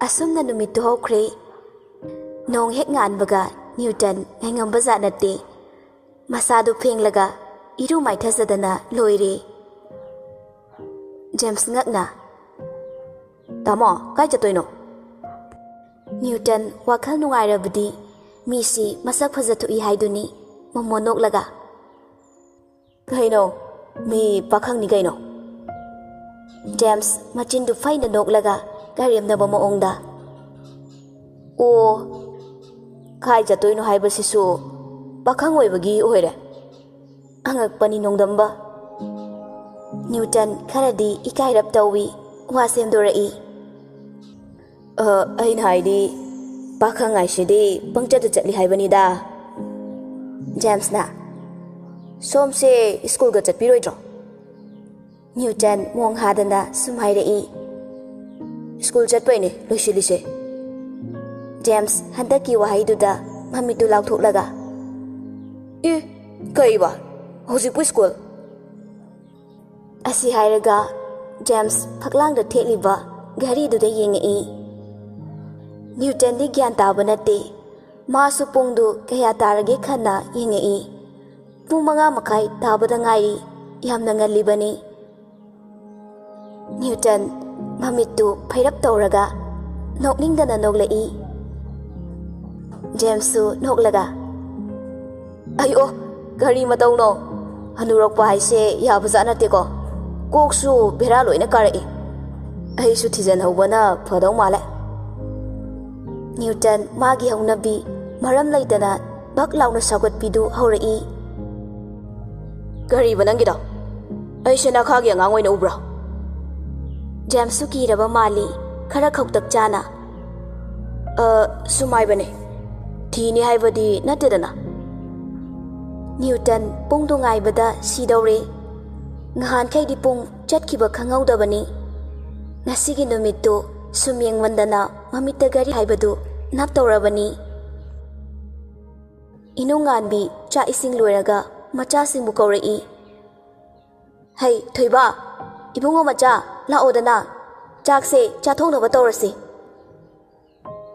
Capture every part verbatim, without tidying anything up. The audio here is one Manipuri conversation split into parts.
ꯑꯁꯨꯝꯅ ꯅꯨꯃꯤꯠꯇꯨ ꯍꯧꯈ꯭ꯔꯦ꯫ ꯅꯣꯡ ꯍꯦꯛ ꯉꯥꯟꯕꯒ ꯅ꯭ꯌꯨꯇꯟ ꯉꯥꯏꯉꯝꯕ ꯖꯥꯠ ꯅꯠꯇꯦ꯫ ꯃꯁꯥꯗꯨ ꯐꯦꯡꯂꯒ ꯏꯔꯨ ꯃꯥꯏꯊꯖꯗꯅ ꯂꯣꯏꯔꯦ꯫ ꯖꯦꯝꯁ ꯉꯛꯅ, "ꯇꯥꯃꯣ, ꯀꯥꯏ ꯆꯠꯇꯣꯏꯅꯣ?" ꯅ꯭ꯌꯨꯇꯟ ꯋꯥꯈꯜ ꯅꯨꯡꯉꯥꯏꯔꯕꯗꯤ ꯃꯤꯁꯤ ꯃꯁꯛ ꯐꯖꯊꯣꯛꯏ ꯍꯥꯏꯗꯨꯅꯤ꯫ ꯃꯣꯃꯣ ꯅꯣꯛꯂꯒ, "ꯀꯩꯅꯣ? ꯃꯤ ꯄꯥꯈꯪꯅꯤ ꯀꯩꯅꯣ?" ꯖꯦꯝꯁ ꯃꯆꯤꯟꯗꯨ ꯐꯩꯅ ꯅꯣꯛꯂꯒ ꯀꯔꯦꯝꯅꯕ ꯃꯑꯣꯡꯗ, "ꯑꯣ, ꯀꯥꯏ ꯆꯠꯇꯣꯏꯅꯣ ꯍꯥꯏꯕꯁꯤꯁꯨ ꯄꯥꯈꯪ ꯑꯣꯏꯕꯒꯤ ꯑꯣꯏꯔꯦ꯫ ꯑꯉꯛꯄꯅꯤ ꯅꯣꯡꯗꯝꯕ꯫" ꯅ꯭ꯌꯨꯇꯟ ꯈꯔꯗꯤ ꯏꯀꯥꯏꯔꯞ ꯇꯧꯏ꯫ ꯋꯥ ꯁꯦꯝꯗꯣꯔꯛꯏ꯫ "ꯑ, ꯑꯩꯅ ꯍꯥꯏꯗꯤ, ꯄꯥꯈꯪ ꯍꯥꯏꯁꯤꯗꯤ ꯄꯪꯆꯠꯇ ꯆꯠꯂꯤ ꯍꯥꯏꯕꯅꯤꯗ꯫" ꯖꯦꯝꯁꯅ, "ꯁꯣꯝꯁꯦ ꯁ꯭ꯀꯨꯜꯒ ꯆꯠꯄꯤꯔꯣꯏꯗ꯭ꯔꯣ?" ꯅ꯭ꯌꯨꯇꯟ ꯃꯣꯡ ꯍꯥꯗꯅ ꯁꯨꯝ ꯍꯥꯏꯔꯛꯏ, "ꯁ꯭ꯀꯨꯜ ꯆꯠꯄꯩꯅꯦ ꯂꯣꯏꯁꯤꯜꯂꯤꯁꯦ꯫" ꯖꯦꯝꯁ ꯍꯟꯗꯛꯀꯤ ꯋꯥꯍꯩꯗꯨꯗ ꯃꯃꯤꯠꯇꯨ ꯂꯥꯎꯊꯣꯛꯂꯒ, "ꯑꯦ, ꯀꯩꯕ? ꯍꯧꯖꯤꯛꯄꯨ ꯁ꯭ꯀꯨꯜ?" ꯑꯁꯤ ꯍꯥꯏꯔꯒ ꯖꯦꯝꯁ ꯐꯛꯂꯥꯡꯗ ꯊꯦꯠꯂꯤꯕ ꯘꯔꯤꯗꯨꯗ ꯌꯦꯡꯉꯛꯏ꯫ ꯅ꯭ꯌꯨꯇꯟꯗꯤ ꯒ꯭ꯌꯥꯟ ꯇꯥꯕ ꯅꯠꯇꯦ꯫ ꯃꯥꯁꯨ ꯄꯨꯡꯗꯨ ꯀꯌꯥ ꯇꯥꯔꯒꯦ ꯈꯟꯅ ꯌꯦꯡꯉꯛꯏ꯫ ꯄꯨꯡ ꯃꯉꯥ ꯃꯈꯥꯏ ꯇꯥꯕꯗ ꯉꯥꯏꯔꯤ꯫ ꯌꯥꯝꯅ ꯉꯜꯂꯤꯕꯅꯤ꯫ ꯅ꯭ꯌꯨꯇꯟ ꯃꯃꯤꯠꯇꯨ ꯐꯩꯔꯞ ꯇꯧꯔꯒ ꯅꯣꯛꯅꯤꯡꯗꯅ ꯅꯣꯛꯂꯛꯏ꯫ ꯖꯦꯝꯁꯁꯨ ꯅꯣꯛꯂꯒ, "ꯑꯩ ꯑꯣ, ꯀꯔꯤ ꯃꯇꯧꯅꯣ? ꯍꯅꯨꯔꯛꯄ ꯍꯥꯏꯁꯦ ꯌꯥꯕꯖꯥꯠ ꯅꯠꯇꯦꯀꯣ꯫ ꯀꯣꯛꯁꯨ ꯕꯦꯔꯥ ꯂꯣꯏꯅ ꯀꯥꯔꯛꯏ꯫ ꯑꯩꯁꯨ ꯊꯤꯖꯤꯟꯍꯧꯕꯅ ꯐꯗꯧ ꯃꯥꯜꯂꯦ꯫" ꯅ꯭ꯌꯨꯇꯟ ꯃꯥꯒꯤ ꯍꯧꯅꯕꯤ ꯃꯔꯝ ꯂꯩꯇꯅ ꯕꯛ ꯂꯥꯎꯅ ꯁꯥꯎꯒꯠꯄꯤꯗꯨ ꯍꯧꯔꯛꯏ꯫ "ꯀꯔꯤꯕ ꯅꯪꯒꯤꯗꯣ? ꯑꯩꯁꯦ ꯅꯈꯥꯒꯤ ꯑꯉꯥꯡ ꯑꯣꯏꯅ ꯎꯕ꯭ꯔꯣ?" ꯖꯦꯝꯁꯁꯨ ꯀꯤꯔꯕ ꯃꯥꯜꯂꯤ, ꯈꯔ ꯈꯧꯇꯛ ꯆꯥꯅ꯫ "ꯑ, ꯁꯨꯝ ꯍꯥꯏꯕꯅꯦ꯫ ꯊꯤꯅꯤ ꯍꯥꯏꯕꯗꯤ ꯅꯠꯇꯦꯗꯅ꯫" ꯅ꯭ꯌꯨꯇꯟ ꯄꯨꯡꯗꯨ ꯉꯥꯏꯕꯗ ꯁꯤꯗꯧꯔꯦ꯫ ꯉꯍꯥꯟꯈꯩꯗꯤ ꯄꯨꯡ ꯆꯠꯈꯤꯕ ꯈꯪꯍꯧꯗꯕꯅꯤ꯫ ꯉꯁꯤꯒꯤ ꯅꯨꯃꯤꯠꯇꯨ ꯁꯨꯝ ꯌꯦꯡꯃꯟꯗꯅ ꯃꯃꯤꯠꯇ ꯘꯔꯤ ꯍꯥꯏꯕꯗꯨ ꯅꯞꯇꯧꯔꯕꯅꯤ꯫ ꯏꯅꯨꯡꯉꯥꯟꯕꯤ ꯆꯥꯛ ꯏꯁꯤꯡ ꯂꯣꯏꯔꯒ ꯃꯆꯥꯁꯤꯡꯕꯨ ꯀꯧꯔꯛꯏ꯫ "ꯍꯩ, ꯊꯣꯏꯕ, ꯏꯕꯨꯡꯉꯣ ꯃꯆꯥ, ꯂꯥꯛꯑꯣꯗꯅ꯫ ꯆꯥꯛꯁꯦ ꯆꯥꯊꯣꯛꯅꯕ ꯇꯧꯔꯁꯤ꯫"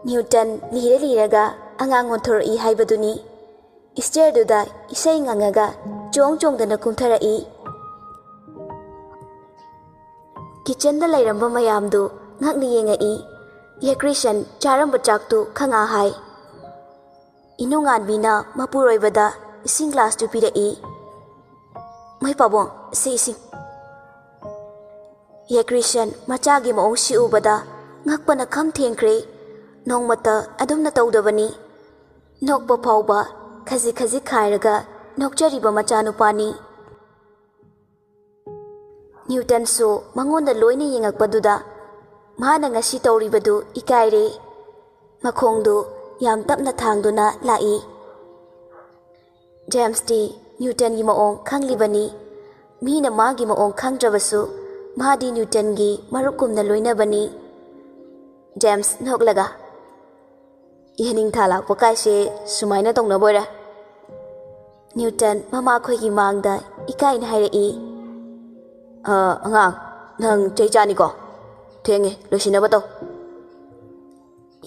ꯅ꯭ꯌꯨꯇꯟ ꯂꯤꯔ ꯂꯤꯔꯒ ꯑꯉꯥꯡ ꯑꯣꯟꯊꯣꯔꯛꯏ ꯍꯥꯏꯕꯗꯨꯅꯤ꯫ ꯁ꯭ꯇꯦꯌꯔꯗꯨꯗ ꯏꯁꯩ ꯉꯪꯉꯒ ꯆꯣꯡ ꯆꯣꯡꯗꯅ ꯀꯨꯝꯊꯔꯛꯏ꯫ ꯀꯤꯆꯟꯗ ꯂꯩꯔꯝꯕ ꯃꯌꯥꯝꯗꯨ ꯉꯛꯅ ꯌꯦꯡꯉꯛꯏ꯫ ꯌꯦꯀ꯭ꯔꯤꯁꯟ ꯆꯥꯔꯝꯕ ꯆꯥꯛꯇꯨ ꯈꯪꯉꯥ ꯍꯥꯏ꯫ ꯏꯅꯨꯉꯥꯟꯕꯤꯅ ꯃꯄꯨꯔꯣꯏꯕꯗ ꯏꯁꯤꯡ ꯒ꯭ꯂꯥꯁꯇꯨ ꯄꯤꯔꯛꯏ꯫ "ꯃꯩ ꯄꯥꯕꯨꯡ, ꯁꯤ ꯏꯁꯤꯡ꯫" ꯌꯦꯀ꯭ꯔꯤꯁꯟ ꯃꯆꯥꯒꯤ ꯃꯑꯣꯡꯁꯤ ꯎꯕꯗ ꯉꯛꯄꯅ ꯈꯝ ꯊꯦꯡꯈ꯭ꯔꯦ꯫ ꯅꯣꯡꯃꯇ ꯑꯗꯨꯝꯅ ꯇꯧꯗꯕꯅꯤ꯫ ꯅꯣꯛꯄ ꯐꯥꯎꯕ ꯈꯖꯤꯛ ꯈꯖꯤꯛ ꯈꯥꯏꯔꯒ ꯅꯣꯛꯆꯔꯤꯕ ꯃꯆꯥꯅꯨꯄꯥꯅꯤ꯫ ꯅ꯭ꯌꯨꯇꯟꯁꯨ ꯃꯉꯣꯟꯗ ꯂꯣꯏꯅ ꯌꯦꯡꯉꯛꯄꯗꯨꯗ ꯃꯥꯅ ꯉꯁꯤ ꯇꯧꯔꯤꯕꯗꯨ ꯏꯀꯥꯏꯔꯦ꯫ ꯃꯈꯣꯡꯗꯨ ꯌꯥꯝ ꯇꯞꯅ ꯊꯥꯡꯗꯨꯅ ꯂꯥꯛꯏ꯫ ꯖꯦꯝꯁꯇꯤ ꯅ꯭ꯌꯨꯇꯟꯒꯤ ꯃꯑꯣꯡ ꯈꯪꯂꯤꯕꯅꯤ꯫ ꯃꯤꯅ ꯃꯥꯒꯤ ꯃꯑꯣꯡ ꯈꯪꯗ꯭ꯔꯕꯁꯨ ꯃꯥꯗꯤ ꯅ꯭ꯌꯨꯇꯟꯒꯤ ꯃꯔꯨꯞꯀꯨꯝꯅ ꯂꯣꯏꯅꯕꯅꯤ꯫ ꯖꯦꯝꯁ ꯅꯣꯛꯂꯒ, "ꯏꯍꯅꯤꯡꯊꯥ ꯂꯥꯛꯄ ꯀꯥꯏꯁꯦ ꯁꯨꯃꯥꯏꯅ ꯇꯧꯅꯕ ꯑꯣꯏꯔꯦ꯫" ꯅ꯭ꯌꯨꯇꯟ ꯃꯃꯥꯈꯣꯏꯒꯤ ꯃꯥꯡꯗ ꯏꯀꯥꯏꯅ ꯍꯥꯏꯔꯛꯏ꯫ "ꯑ, ꯑꯉꯥꯡ, ꯅꯪ ꯆꯩ ꯆꯥꯅꯤꯀꯣ꯫ ꯊꯦꯡꯉꯦ, ꯂꯣꯏꯁꯤꯟꯅꯕ ꯇꯧ꯫"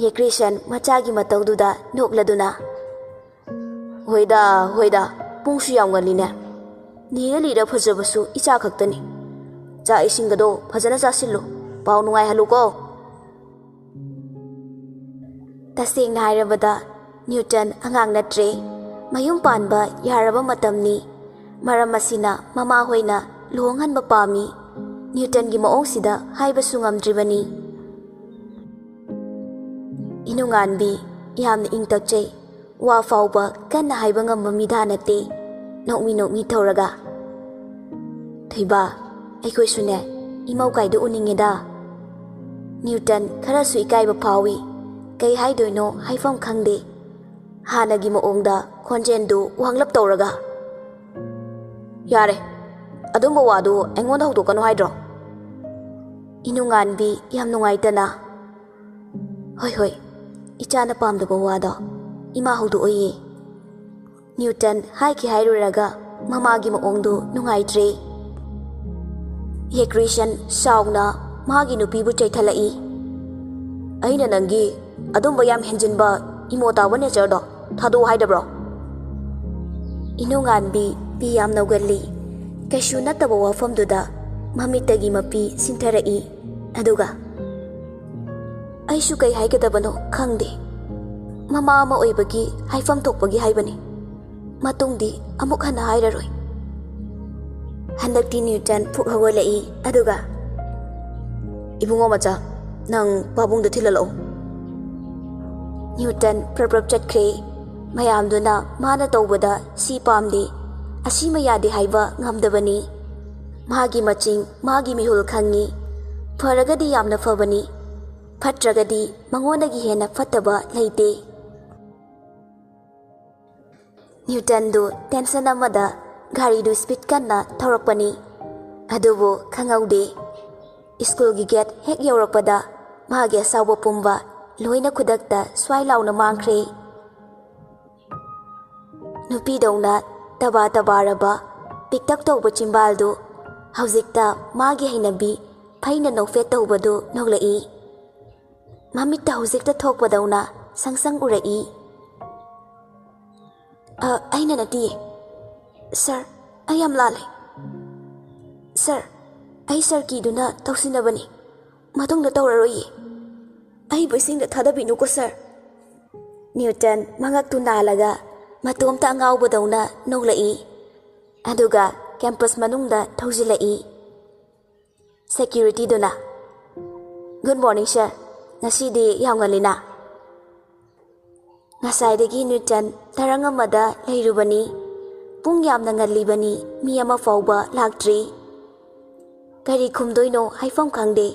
ꯌꯦꯀ꯭ꯔꯤꯁꯟ ꯃꯆꯥꯒꯤ ꯃꯇꯧꯗꯨꯗ ꯅꯣꯛꯂꯗꯨꯅ, "ꯍꯣꯏꯗ, ꯍꯣꯏꯗ, ꯄꯨꯡꯁꯨ ꯌꯥꯝ ꯉꯜꯂꯤꯅꯦ꯫ ꯂꯤꯔ ꯂꯤꯔ ꯐꯖꯕꯁꯨ ꯏꯆꯥ ꯈꯛꯇꯅꯤ꯫ ꯆꯥꯛ ꯏꯁꯤꯡꯒꯗꯣ ꯐꯖꯅ ꯆꯥꯁꯤꯜꯂꯨ, ꯄꯥꯎ ꯅꯨꯡꯉꯥꯏꯍꯜꯂꯨꯀꯣ꯫" ꯇꯁꯦꯡꯅ ꯍꯥꯏꯔꯕꯗ, ꯅ꯭ꯌꯨꯇꯟ ꯑꯉꯥꯡ ꯅꯠꯇ꯭ꯔꯦ꯫ ꯃꯌꯨꯝ ꯄꯥꯟꯕ ꯌꯥꯔꯕ ꯃꯇꯝꯅꯤ꯫ ꯃꯔꯝ ꯑꯁꯤꯅ ꯃꯃꯥꯍꯣꯏꯅ ꯂꯨꯍꯣꯡꯍꯟꯕ ꯄꯥꯝꯃꯤ꯫ ꯅ꯭ꯌꯨꯇꯟꯒꯤ ꯃꯑꯣꯡꯁꯤꯗ ꯍꯥꯏꯕꯁꯨ ꯉꯝꯗ꯭ꯔꯤꯕꯅꯤ꯫ ꯏꯅꯨꯉꯥꯟꯕꯤ ꯌꯥꯝꯅ ꯏꯪ ꯇꯞꯆꯩ꯫ ꯋꯥ ꯐꯥꯎꯕ ꯀꯟꯅ ꯍꯥꯏꯕ ꯉꯝꯕ ꯃꯤꯗꯥ ꯅꯠꯇꯦ꯫ ꯅꯣꯛꯃꯤ ꯅꯣꯛꯃꯤ ꯇꯧꯔꯒ, "ꯊꯣꯏꯕ, ꯑꯩꯈꯣꯏꯁꯨꯅꯦ, ꯏꯃꯧ ꯀꯥꯏꯗꯣ ꯎꯅꯤꯡꯉꯦꯗ꯫" ꯅ꯭ꯌꯨꯇꯟ ꯈꯔꯁꯨ ꯏꯀꯥꯏꯕ ꯐꯥꯎꯏ꯫ ꯀꯩ ꯍꯥꯏꯗꯣꯏꯅꯣ ꯍꯥꯏꯐꯝ ꯈꯪꯗꯦ꯫ ꯍꯥꯟꯅꯒꯤ ꯃꯑꯣꯡꯗ ꯈꯣꯟꯖꯦꯜꯗꯨ ꯋꯥꯡꯂꯞ ꯇꯧꯔꯒ, "ꯌꯥꯔꯦ, ꯑꯗꯨꯝꯕ ꯋꯥꯗꯨ ꯑꯩꯉꯣꯟꯗ ꯍꯧꯗꯣꯛꯀꯅꯨ ꯍꯥꯏꯗ꯭ꯔꯣ?" ꯏꯅꯨꯉꯥꯟꯕꯤ ꯌꯥꯝ ꯅꯨꯡꯉꯥꯏꯇꯅ, "ꯍꯣꯏ, ꯍꯣꯏ, ꯏꯆꯥꯅ ꯄꯥꯝꯗꯕ ꯋꯥꯗꯣ ꯏꯃꯥ ꯍꯧꯗꯣꯛꯑꯣꯏꯌꯦ꯫" ꯅ꯭ꯌꯨꯇꯟ ꯍꯥꯏꯈꯤ ꯍꯥꯏꯔꯨꯔꯒ ꯃꯃꯥꯒꯤ ꯃꯑꯣꯡꯗꯨ ꯅꯨꯡꯉꯥꯏꯇ꯭ꯔꯦ꯫ ꯌꯦꯀ꯭ꯔꯤꯁꯟ ꯁꯥꯎꯅ ꯃꯥꯒꯤ ꯅꯨꯄꯤꯕꯨ ꯆꯩꯊꯠꯂꯛꯏ꯫ "ꯑꯩꯅ ꯅꯪꯒꯤ ꯑꯗꯨꯝꯕ ꯌꯥꯝ ꯍꯦꯟꯖꯤꯟꯕ ꯏꯃꯣ ꯇꯥꯕ ꯅꯦꯆꯔꯗꯣ ꯊꯥꯗꯣꯛꯑꯣ ꯍꯥꯏꯗꯕ꯭ꯔꯣ? ꯏꯅꯨꯉꯥꯟꯕꯤ ꯄꯤ ꯌꯥꯝ ꯅꯧꯒꯜꯂꯤ꯫ ꯀꯩꯁꯨ ꯅꯠꯇꯕ ꯋꯥꯐꯝꯗꯨꯗ ꯃꯃꯤꯠꯇꯒꯤ ꯃꯄꯤ ꯁꯤꯟꯊꯔꯛꯏ꯫ ꯑꯗꯨꯒ, "ꯑꯩꯁꯨ ꯀꯩ ꯍꯥꯏꯒꯗꯕꯅꯣ ꯈꯪꯗꯦ꯫ ꯃꯃꯥ ꯑꯃ ꯑꯣꯏꯕꯒꯤ ꯍꯥꯏꯐꯝ ꯊꯣꯛꯄꯒꯤ ꯍꯥꯏꯕꯅꯤ꯫ ꯃꯇꯨꯡꯗꯤ ꯑꯃꯨꯛ ꯍꯟꯅ ꯍꯥꯏꯔꯔꯣꯏ"꯫ ꯍꯟꯗꯛꯇꯤ ꯅ꯭ꯌꯨꯇꯟ ꯐꯨꯛ ꯍꯧꯒꯠꯂꯛꯏ꯫ ꯑꯗꯨꯒ, "ꯏꯕꯨꯡꯉꯣ ꯃꯆꯥ, ꯅꯪ ꯄꯥꯕꯨꯡꯗ ꯊꯤꯜꯍꯜꯂꯛꯑꯣ"꯫ ꯅ꯭ꯌꯨꯇꯟ ꯄ꯭ꯔꯞ ꯄ꯭ꯔꯞ ꯆꯠꯈ꯭ꯔꯦ꯫ ꯃꯌꯥꯝꯗꯨꯅ ꯃꯥꯅ ꯇꯧꯕꯗ ꯁꯤ ꯄꯥꯝꯗꯦ, ꯑꯁꯤꯃ ꯌꯥꯗꯦ ꯍꯥꯏꯕ ꯉꯝꯗꯕꯅꯤ꯫ ꯃꯥꯒꯤ ꯃꯆꯤꯡ, ꯃꯥꯒꯤ ꯃꯤꯍꯨꯜ ꯈꯪꯉꯤ꯫ ꯐꯔꯒꯗꯤ ꯌꯥꯝꯅ ꯐꯕꯅꯤ, ꯐꯠꯇ꯭ꯔꯒꯗꯤ ꯃꯉꯣꯟꯗꯒꯤ ꯍꯦꯟꯅ ꯐꯠꯇꯕ ꯂꯩꯇꯦ꯫ ꯅ꯭ꯌꯨꯇꯟꯗꯨ ꯇꯦꯟꯁꯟ ꯑꯃꯗ ꯒꯥꯔꯤꯗꯨ ꯁ꯭ꯄꯤꯗ ꯀꯟꯅ ꯊꯧꯔꯛꯄꯅꯤ꯫ ꯑꯗꯨꯕꯨ ꯈꯪꯍꯧꯗꯦ꯫ ꯁ꯭ꯀꯨꯜꯒꯤ ꯒꯦꯠ ꯍꯦꯛ ꯌꯧꯔꯛꯄꯗ ꯃꯥꯒꯤ ꯑꯁꯥꯎꯕ ꯄꯨꯝꯕ ꯂꯣꯏꯅ ꯈꯨꯗꯛꯇ ꯁ꯭ꯋꯥꯏ ꯂꯥꯎꯅ ꯃꯥꯡꯈ꯭ꯔꯦ꯫ ꯅꯨꯄꯤꯗꯧꯅ ꯇꯕꯥ ꯇꯕꯥꯔꯕ ꯄꯤꯛꯇꯛ ꯇꯧꯕ ꯆꯤꯝꯕꯥꯜꯗꯨ ꯍꯧꯖꯤꯛꯇ ꯃꯥꯒꯤ ꯍꯩꯅꯕꯤ ꯐꯩꯅ ꯅꯣꯛꯐꯦꯠ ꯇꯧꯕꯗꯨ ꯅꯣꯛꯂꯛꯏ꯫ ꯃꯃꯤꯠꯇ ꯍꯧꯖꯤꯛꯇ ꯊꯣꯛꯄꯗꯧꯅ ꯁꯪ ꯁꯪ ꯎꯔꯛꯏ꯫ "ꯑ, ꯑꯩꯅ ꯅꯠꯇꯤꯌꯦ꯫ ꯁꯥꯔ, ꯑꯩ ꯌꯥꯝ ꯂꯥꯜꯂꯦ꯫ ꯁꯥꯔ, ꯑꯩ ꯁꯥꯔ ꯀꯤꯗꯨꯅ ꯇꯧꯁꯤꯟꯅꯕꯅꯤ꯫ ꯃꯇꯨꯡꯗ ꯇꯧꯔꯔꯣꯏꯌꯦ꯫ ꯑꯩꯕꯨ ꯏꯁꯤꯡꯗ ꯊꯥꯗꯕꯤꯅꯨꯀꯣ, ꯁꯥꯔ"꯫ ꯅ꯭ꯌꯨꯇꯟ ꯃꯉꯛꯇꯨ ꯅꯥꯜꯂꯒ ꯃꯇꯣꯝꯇ ꯑꯉꯥꯎꯕꯗꯧꯅ ꯅꯣꯛꯂꯛꯏ꯫ ꯑꯗꯨꯒ ꯀꯦꯝꯄꯁ ꯃꯅꯨꯡꯗ ꯊꯧꯖꯤꯜꯂꯛꯏ꯫ ꯁꯦꯀ꯭ꯌꯨꯔꯤꯇꯤꯗꯨꯅ, "ꯒꯨꯗ ꯃꯣꯔꯅꯤꯡ, ꯁꯥꯔ꯫ ꯉꯁꯤꯗꯤ ꯌꯥꯝ ꯉꯜꯂꯤꯅ"꯫ ꯉꯁꯥꯏꯗꯒꯤ ꯅ꯭ꯌꯨꯇꯟ ꯇꯔꯪ ꯑꯃꯗ ꯂꯩꯔꯨꯕꯅꯤ꯫ ꯄꯨꯡ ꯌꯥꯝꯅ ꯉꯜꯂꯤꯕꯅꯤ, ꯃꯤ ꯑꯃ ꯐꯥꯎꯕ ꯂꯥꯛꯇ꯭ꯔꯤ꯫ ꯀꯔꯤ ꯈꯨꯝꯗꯣꯏꯅꯣ ꯍꯥꯏꯐꯝ ꯈꯪꯗꯦ,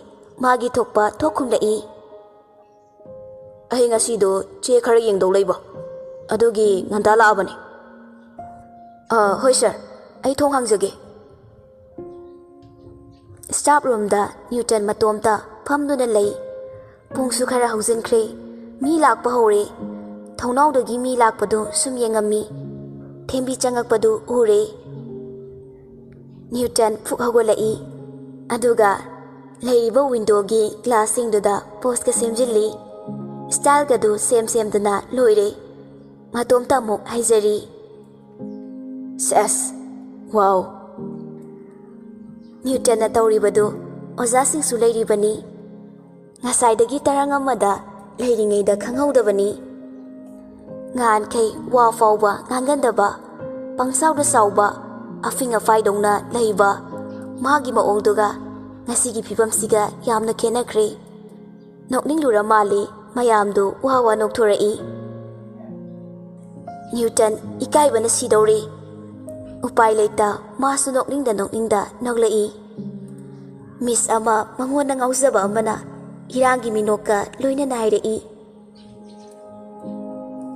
ꯃꯥꯒꯤ ꯊꯣꯛꯄ ꯊꯣꯛ ꯈꯨꯝꯂꯛꯏ꯫ "ꯑꯩ ꯉꯁꯤꯗꯣ ꯆꯦ ꯈꯔ ꯌꯦꯡꯗꯧ ꯂꯩꯕ, ꯑꯗꯨꯒꯤ ꯉꯟꯇꯥ ꯂꯥꯛꯑꯕꯅꯤ"꯫ "ꯑ, ꯍꯣꯏ ꯁꯥꯔ, ꯑꯩ ꯊꯣꯡ ꯍꯥꯡꯖꯒꯦ"꯫ ꯁ꯭ꯇꯥꯐ ꯔꯨꯝꯗ ꯅ꯭ꯌꯨꯇꯟ ꯃꯇꯣꯝꯇ ꯐꯝꯗꯨꯅ ꯂꯩ꯫ ꯄꯨꯡꯁꯨ ꯈꯔ ꯍꯧꯖꯤꯟꯈ꯭ꯔꯦ꯫ ꯃꯤ ꯂꯥꯛꯄ ꯍꯧꯔꯦ꯫ ꯊꯣꯡꯅꯥꯎꯗꯒꯤ ꯃꯤ ꯂꯥꯛꯄꯗꯨ ꯁꯨꯝ ꯌꯦꯡꯉꯝꯃꯤ꯫ ꯊꯦꯝꯕꯤ ꯆꯪꯉꯛꯄꯗꯨ ꯎꯔꯦ꯫ ꯅ꯭ꯌꯨꯇꯟ ꯐꯨꯛ ꯍꯧꯒꯠꯂꯛꯏ꯫ ꯑꯗꯨꯒ ꯂꯩꯔꯤꯕ ꯋꯤꯟꯗꯣꯒꯤ ꯒ꯭ꯂꯥꯁꯁꯤꯡꯗꯨꯗ ꯄꯣꯁꯀ ꯁꯦꯝꯖꯤꯜꯂꯤ꯫ ꯁ꯭ꯇꯥꯏꯜꯒꯗꯨ ꯁꯦꯝ ꯁꯦꯝꯗꯅ ꯂꯣꯏꯔꯦ꯫ ꯃꯇꯣꯝꯇ ꯑꯃꯨꯛ ꯍꯩꯖꯔꯤ꯫ ꯁꯦꯁ! ꯋꯥꯎ! ꯅ꯭ꯌꯨꯇꯟꯅ ꯇꯧꯔꯤꯕꯗꯨ ꯑꯣꯖꯥꯁꯤꯡꯁꯨ ꯂꯩꯔꯤꯕꯅꯤ꯫ ꯉꯁꯥꯏꯗꯒꯤ ꯇꯔꯪ ꯑꯃꯗ ꯂꯩꯔꯤꯉꯩꯗ ꯈꯪꯍꯧꯗꯕꯅꯤ꯫ ꯉꯍꯥꯟꯈꯩ ꯋꯥ ꯐꯥꯎꯕ ꯉꯥꯡꯒꯟꯗꯕ, ꯄꯪꯁꯥꯎꯗ ꯁꯥꯎꯕ, ꯑꯐꯤꯡ ꯑꯐꯥꯏꯗꯧꯅ ꯂꯩꯕ ꯃꯥꯒꯤ ꯃꯑꯣꯡꯗꯨꯒ ꯉꯁꯤꯒꯤ ꯐꯤꯕꯝꯁꯤꯒ ꯌꯥꯝꯅ ꯈꯦꯠꯅꯈ꯭ꯔꯦ꯫ ꯅꯣꯛꯅꯤꯡꯂꯨꯔ ꯃꯥꯜꯂꯤ ꯃꯌꯥꯝꯗꯨ ꯋꯥ ꯋꯥ ꯅꯣꯛꯊꯣꯔꯛꯏ꯫ ꯅ꯭ꯌꯨꯇꯟ ꯏꯀꯥꯏꯕꯅ ꯁꯤꯗꯧꯔꯦ꯫ ꯎꯄꯥꯏ ꯂꯩꯇ ꯃꯥꯁꯨ ꯅꯣꯛꯅꯤꯡꯗ ꯅꯣꯛꯅꯤꯡꯗ ꯅꯣꯛꯂꯛꯏ꯫ ꯃꯤꯁ ꯑꯃ ꯃꯉꯣꯟꯗ ꯉꯥꯎꯖꯕ ꯑꯃꯅ ꯏꯔꯥꯡꯒꯤ ꯃꯤꯅꯣꯛꯀ ꯂꯣꯏꯅꯅ ꯍꯥꯏꯔꯛꯏ꯫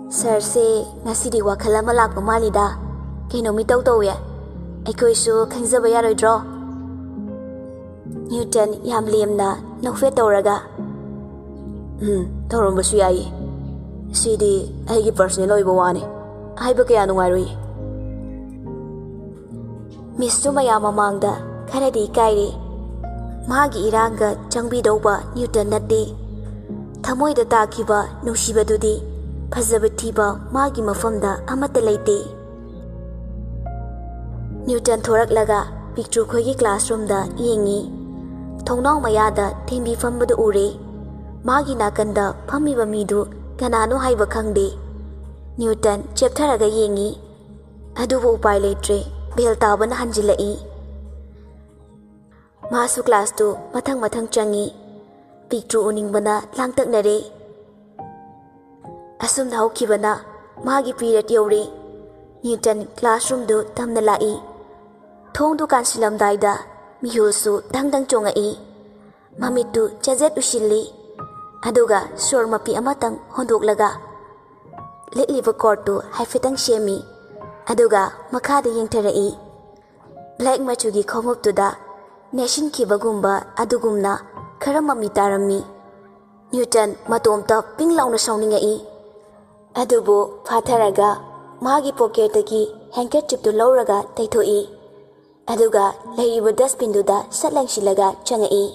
"ꯁꯥꯔꯁꯦ ꯉꯁꯤꯗꯤ ꯋꯥꯈꯜ ꯑꯃ ꯂꯥꯛꯄ ꯃꯥꯜꯂꯤꯗ꯫ ꯀꯩꯅꯣꯝ ꯏꯇꯧ ꯇꯧꯋꯦ꯫ ꯑꯩꯈꯣꯏꯁꯨ ꯈꯪꯖꯕ ꯌꯥꯔꯣꯏꯗ꯭ꯔꯣ?" ꯅ꯭ꯌꯨꯇꯟ ꯌꯥꯝ ꯂꯦꯝꯅ ꯅꯣꯛꯐꯦꯠ ꯇꯧꯔꯒ, "ꯎꯝ, ꯇꯧꯔꯝꯕꯁꯨ ꯌꯥꯏꯌꯦ꯫ ꯁꯤꯗꯤ ꯑꯩꯒꯤ ꯄꯔꯁꯅꯦꯜ ꯑꯣꯏꯕ ꯋꯥꯅꯤ꯫ ꯍꯥꯏꯕ ꯀꯌꯥ ꯅꯨꯡꯉꯥꯏꯔꯣꯏꯌꯦ꯫" ꯃꯤꯁꯁꯨ ꯃꯌꯥꯝ ꯃꯃꯥꯡꯗ ꯈꯔꯗꯤ ꯏꯀꯥꯏꯔꯦ꯫ ꯃꯥꯒꯤ ꯏꯔꯥꯡꯒ ꯆꯪꯕꯤꯗꯧꯕ ꯅ꯭ꯌꯨꯇꯟ ꯅꯠꯇꯦ꯫ ꯊꯃꯣꯏꯗ ꯇꯥꯈꯤꯕ ꯅꯨꯡꯁꯤꯕꯗꯨꯗꯤ ꯐꯖꯕ ꯊꯤꯕ ꯃꯥꯒꯤ ꯃꯐꯝꯗ ꯑꯃꯠꯇ ꯂꯩꯇꯦ꯫ ꯅ꯭ꯌꯨꯇꯟ ꯊꯣꯔꯛꯂꯒ ꯄꯤꯛꯇ꯭ꯔꯨ ꯈꯣꯏꯒꯤ ꯀ꯭ꯂꯥꯁꯔꯨꯝꯗ ꯌꯦꯡꯉꯤ꯫ ꯊꯣꯡꯅꯥꯎ ꯃꯌꯥꯗ ꯊꯦꯝꯕꯤ ꯐꯝꯕꯗꯨ ꯎꯔꯦ꯫ ꯃꯥꯒꯤ ꯅꯥꯀꯟꯗ ꯐꯝꯃꯤꯕ ꯃꯤꯗꯨ ꯀꯅꯥꯅꯣ ꯍꯥꯏꯕ ꯈꯪꯗꯦ꯫ ꯅ꯭ꯌꯨꯇꯟ ꯆꯦꯞꯊꯔꯒ ꯌꯦꯡꯉꯤ꯫ ꯑꯗꯨꯕꯨ ꯎꯄꯥꯏ ꯂꯩꯇ꯭ꯔꯦ, ꯕꯦꯜ ꯇꯥꯕꯅ ꯍꯟꯖꯤꯜꯂꯛꯏ꯫ ꯃꯥꯁꯨ ꯀ꯭ꯂꯥꯁꯇꯨ ꯃꯊꯪ ꯃꯊꯪ ꯆꯪꯉꯤ꯫ ꯄꯤꯛꯇ꯭ꯔꯨ ꯎꯅꯤꯡꯕꯅ ꯂꯥꯡꯇꯛꯅꯔꯦ꯫ ꯑꯁꯨꯝꯅ ꯍꯧꯈꯤꯕꯅ ꯃꯥꯒꯤ ꯄꯤꯔꯤꯌꯗ ꯌꯧꯔꯦ꯫ ꯅ꯭ꯌꯨꯇꯟ ꯀ꯭ꯂꯥꯁꯔꯨꯝꯗꯨ ꯇꯝꯅ ꯂꯥꯛꯏ꯫ ꯊꯣꯡꯗꯨ ꯀꯥꯟꯁꯤꯜꯂꯝꯗꯥꯏꯗ ꯃꯤꯍꯨꯜꯁꯨ ꯗꯪ ꯗꯪ ꯆꯣꯡꯉꯛꯏ꯫ ꯃꯃꯤꯠꯇꯨ ꯆꯖꯦꯠ ꯎꯏꯁꯤꯜꯂꯤ꯫ ꯑꯗꯨꯒ ꯁꯣꯔ ꯃꯄꯤ ꯑꯃꯇꯪ ꯍꯣꯟꯗꯣꯛꯂꯒ ꯂꯤꯠꯂꯤꯕ ꯀꯣꯠꯇꯨ ꯍꯥꯏꯐꯦꯠꯇꯪ ꯁꯦꯝꯃꯤ꯫ ꯑꯗꯨꯒ ꯃꯈꯥꯗ ꯌꯦꯡꯊꯔꯛꯏ꯫ ꯕ꯭ꯂꯦꯛ ꯃꯆꯨꯒꯤ ꯈꯣꯡꯎꯞꯇꯨꯗ ꯅꯦꯠꯁꯤꯟꯈꯤꯕꯒꯨꯝꯕ ꯑꯗꯨꯒꯨꯝꯅ ꯈꯔ ꯃꯃꯤ ꯇꯥꯔꯝꯃꯤ꯫ ꯅ꯭ꯌꯨꯇꯟ ꯃꯇꯣꯝꯇ ꯄꯤꯡ ꯂꯥꯎꯅ ꯁꯥꯎꯅꯤꯡꯉꯛꯏ꯫ ꯑꯗꯨꯕꯨ ꯐꯥꯊꯔꯒ ꯃꯥꯒꯤ ꯄꯣꯀꯦꯠꯇꯒꯤ ꯍꯦꯡꯀꯔꯆꯤꯞꯇꯨ ꯂꯧꯔꯒ ꯇꯩꯊꯣꯛꯏ꯫ ꯑꯗꯨꯒ ꯂꯩꯔꯤꯕ ꯗꯁꯕꯤꯟꯗꯨꯗ ꯁꯠ ꯂꯪꯁꯤꯜꯂꯒ ꯆꯪꯉꯛꯏ꯫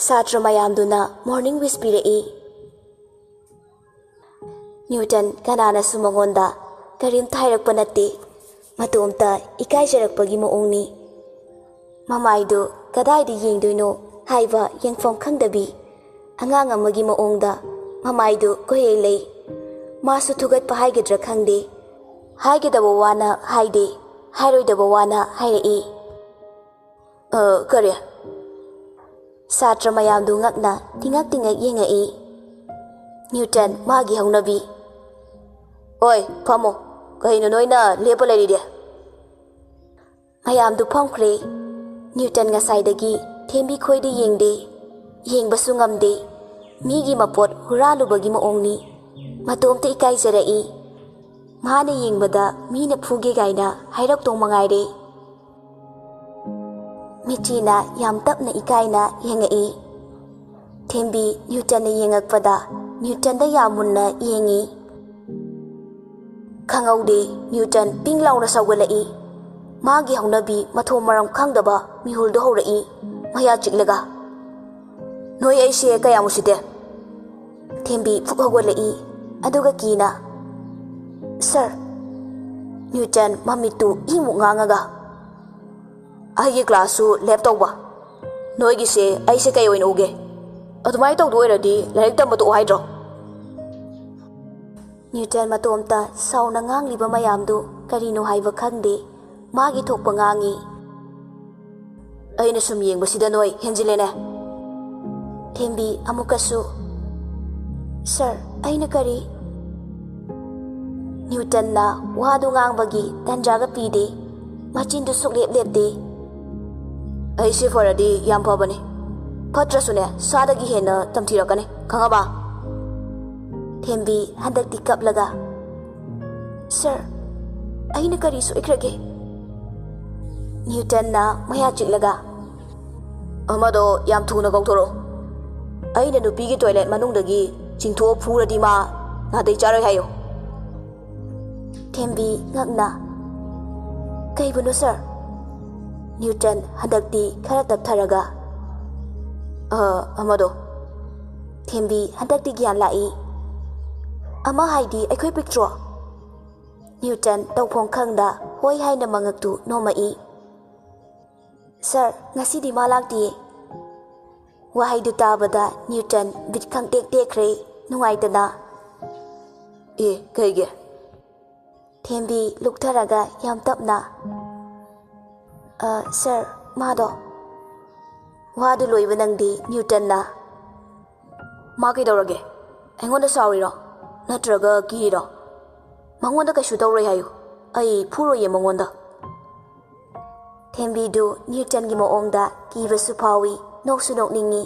ꯁꯥꯇ꯭ꯔ ꯃꯌꯥꯝꯗꯨꯅ ꯃꯣꯔꯅꯤꯡ ꯋꯤꯁ ꯄꯤꯔꯛꯏ꯫ ꯅ꯭ꯌꯨꯇꯟ ꯀꯅꯥꯅꯁꯨ ꯃꯉꯣꯟꯗ ꯀꯔꯤꯝꯇ ꯍꯥꯏꯔꯛꯄ ꯅꯠꯇꯦ꯫ ꯃꯇꯣꯝꯇ ꯏꯀꯥꯏꯖꯔꯛꯄꯒꯤ ꯃꯑꯣꯡꯅꯤ꯫ ꯃꯃꯥꯏꯗꯨ ꯀꯗꯥꯏꯗ ꯌꯦꯡꯗꯣꯏꯅꯣ ꯍꯥꯏꯕ ꯌꯦꯡꯐꯝ ꯈꯪꯗꯕꯤ, ꯑꯉꯥꯡ ꯑꯃꯒꯤ ꯃꯑꯣꯡꯗ ꯃꯃꯥꯏꯗꯨ ꯀꯣꯏꯂꯩ ꯂꯩ꯫ ꯃꯥꯁꯨ ꯊꯨꯒꯠꯄ ꯍꯥꯏꯒꯗ꯭ꯔꯥ ꯈꯪꯗꯦ, ꯍꯥꯏꯒꯗꯕ ꯋꯥꯅ ꯍꯥꯏꯗꯦ, ꯍꯥꯏꯔꯣꯏꯗꯕ ꯋꯥꯅ ꯍꯥꯏꯔꯛꯏ꯫ "ꯑ, ꯀꯔꯤ?" ꯁꯥꯇ꯭ꯔ ꯃꯌꯥꯝꯗꯨ ꯉꯛꯅ ꯇꯤꯉꯛ ꯇꯤꯉꯛ ꯌꯦꯡꯉꯛꯏ꯫ ꯅ꯭ꯌꯨꯇꯟ ꯃꯥꯒꯤ ꯍꯧꯅꯕꯤ꯫ "ꯑꯣꯏ, ꯐꯝꯃꯣ꯫ ꯀꯩꯅꯣ ꯅꯣꯏꯅ ꯂꯦꯞꯄ ꯂꯩꯔꯤꯗꯤ?" ꯃꯌꯥꯝꯗꯨ ꯐꯝꯈ꯭ꯔꯦ꯫ ꯅ꯭ꯌꯨꯇꯟ ꯉꯁꯥꯏꯗꯒꯤ ꯊꯦꯝꯕꯤ ꯈꯣꯏꯗ ꯌꯦꯡꯗꯦ, ꯌꯦꯡꯕꯁꯨ ꯉꯝꯗꯦ꯫ ꯃꯤꯒꯤ ꯃꯄꯣꯠ ꯍꯨꯔꯥꯜꯂꯨꯕꯒꯤ ꯃꯑꯣꯡꯅꯤ꯫ ꯃꯇꯣꯝꯇ ꯏꯀꯥꯏꯖꯔꯛꯏ꯫ ꯃꯥꯅ ꯌꯦꯡꯕꯗ ꯃꯤꯅ ꯐꯨꯒꯦ ꯀꯥꯏꯅ ꯍꯥꯏꯔꯛꯇꯧ ꯃꯉꯥꯏꯔꯦ꯫ ꯃꯤꯆꯤꯅ ꯌꯥꯝ ꯇꯞꯅ ꯏꯀꯥꯏꯅ ꯌꯦꯡꯉꯛꯏ꯫ ꯊꯦꯝꯕꯤ ꯅ꯭ꯌꯨꯇꯟꯅ ꯌꯦꯡꯉꯛꯄꯗ ꯅ꯭ꯌꯨꯇꯟꯗ ꯌꯥꯝ ꯃꯨꯟꯅ ꯌꯦꯡꯉꯤ꯫ ꯈꯪꯍꯧꯗꯦ, ꯅ꯭ꯌꯨꯇꯟ ꯄꯤꯡ ꯂꯥꯎꯅ ꯁꯧꯒꯠꯂꯛꯏ꯫ ꯃꯥꯒꯤ ꯍꯧꯅꯕꯤ ꯃꯊꯣꯡ ꯃꯔꯝ ꯈꯪꯗꯕ ꯃꯤꯍꯨꯜꯗꯨ ꯍꯧꯔꯛꯏ, ꯃꯌꯥ ꯆꯤꯛꯂꯒ꯫ "ꯅꯣꯏ ꯑꯩꯁꯦ ꯀꯌꯥꯝ ꯎꯁꯤꯠꯇꯦ?" ꯊꯦꯝꯕꯤ ꯐꯨꯛ ꯍꯧꯒꯠꯂꯛꯏ, ꯑꯗꯨꯒ ꯀꯤꯅ, "ꯁꯥꯔ!" ꯅ꯭ꯌꯨꯇꯟ ꯃꯃꯤꯠꯇꯨ ꯏꯃꯨꯛ ꯉꯥꯡꯉꯒ, "ꯑꯩꯒꯤ ꯀ꯭ꯂꯥꯁꯁꯨ ꯂꯦꯞ ꯇꯧꯕ꯫ ꯅꯣꯏꯒꯤꯁꯦ ꯑꯩꯁꯦ ꯀꯩ ꯑꯣꯏꯅ ꯎꯒꯦ? ꯑꯗꯨꯃꯥꯏꯅ ꯇꯧꯗꯣꯏ ꯑꯣꯏꯔꯗꯤ ꯂꯥꯏꯔꯤꯛ ꯇꯝꯕ ꯇꯣꯛꯑꯣ ꯍꯥꯏꯗ꯭ꯔꯣ?" ꯅ꯭ꯌꯨꯇꯟ ꯃꯇꯣꯝꯇ ꯁꯥꯎꯅ ꯉꯥꯡꯂꯤꯕ ꯃꯌꯥꯝꯗꯨ ꯀꯔꯤꯅꯣ ꯍꯥꯏꯕ ꯈꯪꯗꯦ꯫ ꯃꯥꯒꯤ ꯊꯣꯛꯄ ꯉꯥꯡꯉꯤ꯫ "ꯑꯩꯅ ꯁꯨꯝ ꯌꯦꯡꯕꯁꯤꯗ ꯅꯣꯏ ꯍꯦꯟꯖꯤꯜꯂꯦꯅꯦ꯫" ꯊꯦꯝꯕꯤ ꯑꯃꯨꯛꯀꯁꯨ, "ꯁꯥꯔ, ꯑꯩꯅ ꯀꯔꯤ?" ꯅ꯭ꯌꯨꯇꯟꯅ ꯋꯥꯗꯨ ꯉꯥꯡꯕꯒꯤ ꯇꯟꯖꯥꯒ ꯄꯤꯗꯦ꯫ ꯃꯆꯤꯟꯗꯨ ꯁꯨꯛꯂꯦꯞ ꯂꯦꯞꯇꯦ꯫ "ꯑꯩꯁꯦ ꯐꯔꯗꯤ ꯌꯥꯝ ꯐꯕꯅꯤ꯫ ꯐꯠꯇ꯭ꯔꯁꯨꯅꯦ, ꯁꯥꯗꯒꯤ ꯍꯦꯟꯅ ꯇꯝꯊꯤꯔꯛꯀꯅꯤ, ꯈꯪꯉꯕ?" ꯊꯦꯝꯕꯤ ꯍꯟꯗꯛꯇꯤ ꯀꯞꯂꯒ, "ꯁꯥꯔ, ꯑꯩꯅ ꯀꯔꯤ ꯁꯣꯏꯈ꯭ꯔꯒꯦ?" ꯅ꯭ꯌꯨꯇꯟꯅ ꯃꯌꯥ ꯆꯤꯛꯂꯒ, "ꯑꯃꯗꯣ ꯌꯥꯝ ꯊꯨꯅ ꯀꯧꯊꯣꯔꯛꯑꯣ꯫ ꯑꯩꯅ ꯅꯨꯄꯤꯒꯤ ꯇꯣꯏꯂꯦꯠ ꯃꯅꯨꯡꯗꯒꯤ ꯆꯤꯡꯊꯣꯛꯑ ꯐꯨꯔꯗꯤ ꯃꯥ ꯅꯥꯇꯩ ꯆꯥꯔꯣꯏ ꯍꯥꯏꯌꯨ꯫" ꯊꯦꯝꯕꯤ ꯉꯛꯅ, "ꯀꯩꯕꯨꯅꯣ ꯁꯥꯔ?" ꯅ꯭ꯌꯨꯇꯟ ꯍꯟꯗꯛꯇꯤ ꯈꯔ ꯇꯞꯊꯔꯒ, "ꯑ, ꯑꯃꯗꯣ꯫" ꯊꯦꯝꯕꯤ ꯍꯟꯗꯛꯇꯤ ꯒ꯭ꯌꯥꯟ ꯂꯥꯛꯏ꯫ "ꯑꯃ ꯍꯥꯏꯗꯤ ꯑꯩꯈꯣꯏ ꯄꯤꯛꯇ꯭ꯔꯣ?" ꯅ꯭ꯌꯨꯇꯟ ꯇꯧꯐꯝ ꯈꯪꯗ ꯍꯣꯏ ꯍꯥꯏꯅ ꯃꯉꯛꯇꯨ ꯅꯣꯝꯃꯛꯏ꯫ "ꯁꯥꯔ, ꯉꯁꯤꯗꯤ ꯃꯥ ꯂꯥꯛꯇꯤꯌꯦ꯫" ꯋꯥꯍꯩꯗꯨ ꯇꯥꯕꯗ ꯅ꯭ꯌꯨꯇꯟ ꯕꯤꯠ ꯈꯪꯇꯦꯛ ꯇꯦꯛꯈ꯭ꯔꯦ, ꯅꯨꯡꯉꯥꯏꯇꯅ꯫ "ꯑꯦ, ꯀꯩꯒꯤ?" ꯊꯦꯝꯕꯤ ꯂꯨꯛꯊꯔꯒ ꯌꯥꯝ ꯇꯞꯅ, "ꯑ, ꯁꯥꯔ, ꯃꯥꯗꯣ꯫" ꯋꯥꯗꯨ ꯂꯣꯏꯕ ꯅꯪꯗꯦ ꯅ꯭ꯌꯨꯇꯟꯅ꯫ "ꯃꯥ ꯀꯩꯗꯧꯔꯒꯦ? ꯑꯩꯉꯣꯟꯗ ꯁꯥꯎꯔꯤꯔꯣ? ꯅꯠꯇ꯭ꯔꯒ ꯀꯤꯔꯤꯔꯣ? ꯃꯉꯣꯟꯗ ꯀꯩꯁꯨ ꯇꯧꯔꯣꯏ ꯍꯥꯏꯌꯨ꯫ ꯑꯩ ꯐꯨꯔꯣꯏꯌꯦ ꯃꯉꯣꯟꯗ꯫" ꯊꯦꯝꯕꯤꯗꯨ ꯅ꯭ꯌꯨꯇꯟꯒꯤ ꯃꯑꯣꯡꯗ ꯀꯤꯕꯁꯨ ꯐꯥꯎꯏ, ꯅꯣꯛꯁꯨ ꯅꯣꯛꯅꯤꯡꯏ꯫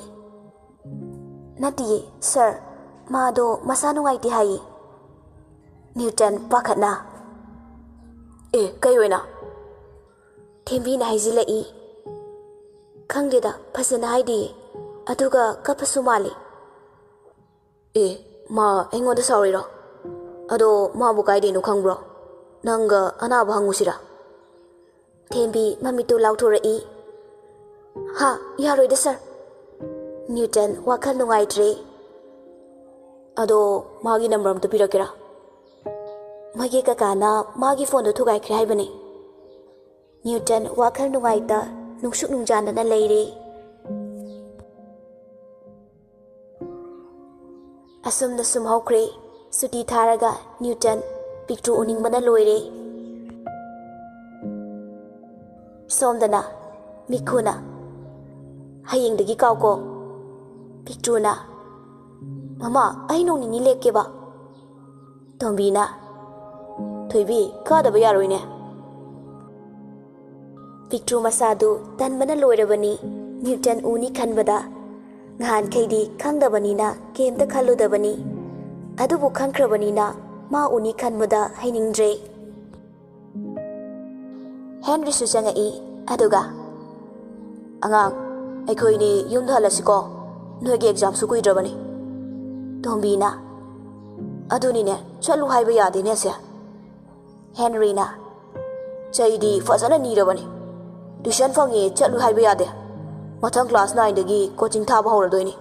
"ꯅꯠꯇꯤꯌꯦ, ꯁꯥꯔ, ꯃꯥꯗꯣ ꯃꯁꯥ ꯅꯨꯡꯉꯥꯏꯇꯦ ꯍꯥꯏꯌꯦ꯫" ꯅ꯭ꯌꯨꯇꯟ ꯄꯥꯈꯠꯅ꯫ "ꯑꯦ, ꯀꯩ ꯑꯣꯏꯅ?" ꯊꯦꯝꯕꯤꯅ ꯍꯥꯏꯖꯤꯜꯂꯛꯏ꯫ "ꯈꯪꯗꯦꯗ, ꯐꯖꯅ ꯍꯥꯏꯗꯤꯌꯦ꯫ ꯑꯗꯨꯒ ꯀꯞꯄꯁꯨ ꯃꯥꯜꯂꯤ꯫" "ꯑꯦ, ꯃꯥ ꯑꯩꯉꯣꯟꯗ ꯁꯥꯎꯔꯤꯔꯣ? ꯑꯗꯣ ꯃꯥꯕꯨ ꯀꯥꯏꯗꯩꯅꯣ ꯈꯪꯕ꯭ꯔꯣ? ꯅꯪꯒ ꯑꯅꯥꯕ ꯍꯪꯉꯨꯁꯤꯔꯥ?" ꯊꯦꯝꯕꯤ ꯃꯃꯤꯠꯇꯨ ꯂꯥꯎꯊꯣꯔꯛꯏ꯫ "ꯍꯥ, ꯌꯥꯔꯣꯏꯗ, ꯁꯥꯔ꯫" ꯅ꯭ꯌꯨꯇꯟ ꯋꯥꯈꯜ ꯅꯨꯡꯉꯥꯏꯇ꯭ꯔꯦ꯫ "ꯑꯗꯣ ꯃꯥꯒꯤ ꯅꯝꯕꯔ ꯑꯝꯇ ꯄꯤꯔꯛꯀꯦꯔꯥ? ꯃꯣꯏꯒꯤ ꯀꯀꯥꯅ ꯃꯥꯒꯤ ꯐꯣꯟꯗꯣ ꯊꯨꯒꯥꯏꯈ꯭ꯔꯦ ꯍꯥꯏꯕꯅꯦ꯫" ꯅ꯭ꯌꯨꯇꯟ ꯋꯥꯈꯜ ꯅꯨꯡꯉꯥꯏꯇ ꯅꯨꯡꯁꯨꯛ ꯅꯨꯡꯖꯥꯟꯗꯅ ꯂꯩꯔꯦ꯫ ꯑꯁꯨꯝꯅ ꯁꯨꯝ ꯍꯧꯈ꯭ꯔꯦ꯫ ꯁꯨꯇꯤ ꯊꯥꯔꯒ ꯅ꯭ꯌꯨꯇꯟ ꯄꯤꯛꯇ꯭ꯔꯨ ꯎꯅꯤꯡꯕꯅ ꯂꯣꯏꯔꯦ꯫ ꯁꯣꯝꯗꯅ ꯃꯤꯈꯨꯅ, "ꯍꯌꯦꯡꯗꯒꯤ ꯀꯥꯎꯀꯣ꯫" ꯄꯤꯛꯇ꯭ꯔꯨꯅ, "ꯃꯃꯥ, ꯑꯩ ꯅꯣꯡ ꯅꯤꯅꯤ ꯂꯦꯛꯀꯦꯕ꯫" ꯇꯣꯝꯕꯤꯅ, "ꯊꯣꯏꯕꯤ, ꯀꯥꯗꯕ ꯌꯥꯔꯣꯏꯅꯦ꯫" ꯄꯤꯛꯇ꯭ꯔꯨ ꯃꯁꯥꯗꯨ ꯇꯟꯕꯅ ꯂꯣꯏꯔꯕꯅꯤ꯫ ꯅ꯭ꯌꯨꯇꯟ ꯎꯅꯤ ꯈꯟꯕꯗ꯫ ꯉꯍꯥꯟꯈꯩꯗꯤ ꯈꯪꯗꯕꯅꯤꯅ ꯀꯩꯝꯇ ꯈꯜꯂꯨꯗꯕꯅꯤ꯫ ꯑꯗꯨꯕꯨ ꯈꯪꯈ꯭ꯔꯕꯅꯤꯅ ꯃꯥ ꯎꯅꯤ ꯈꯟꯕꯗ ꯍꯩꯅꯤꯡꯗ꯭ꯔꯦ꯫ ꯍꯦꯟꯔꯤꯁꯨ ꯆꯪꯉꯛꯏ꯫ ꯑꯗꯨꯒ, "ꯑꯉꯥꯡ, ꯑꯩꯈꯣꯏꯅꯤ ꯌꯨꯝꯗ ꯍꯜꯂꯁꯤꯀꯣ꯫ ꯅꯣꯏꯒꯤ ꯑꯦꯛꯖꯥꯝꯁꯨ ꯀꯨꯏꯗ꯭ꯔꯕꯅꯤ꯫" ꯇꯣꯝꯕꯤꯅ, "ꯑꯗꯨꯅꯤꯅꯦ, ꯆꯠꯂꯨ ꯍꯥꯏꯕ ꯌꯥꯗꯦꯅꯦ ꯑꯁꯦ꯫" ꯍꯦꯟꯔꯤꯅ, "ꯆꯩꯗꯤ ꯐꯖꯅ ꯅꯤꯔꯕꯅꯤ꯫ ꯇ꯭ꯌꯨꯁꯟ ꯐꯪꯉꯦ, ꯆꯠꯂꯨ ꯍꯥꯏꯕ ꯌꯥꯗꯦ꯫ ꯃꯊꯪ ꯀ꯭ꯂꯥꯁ ꯅꯥꯏꯟꯗꯒꯤ ꯀꯣꯆꯤꯡ ꯊꯥꯕ ꯍꯧꯔꯗꯣꯏꯅꯤ꯫"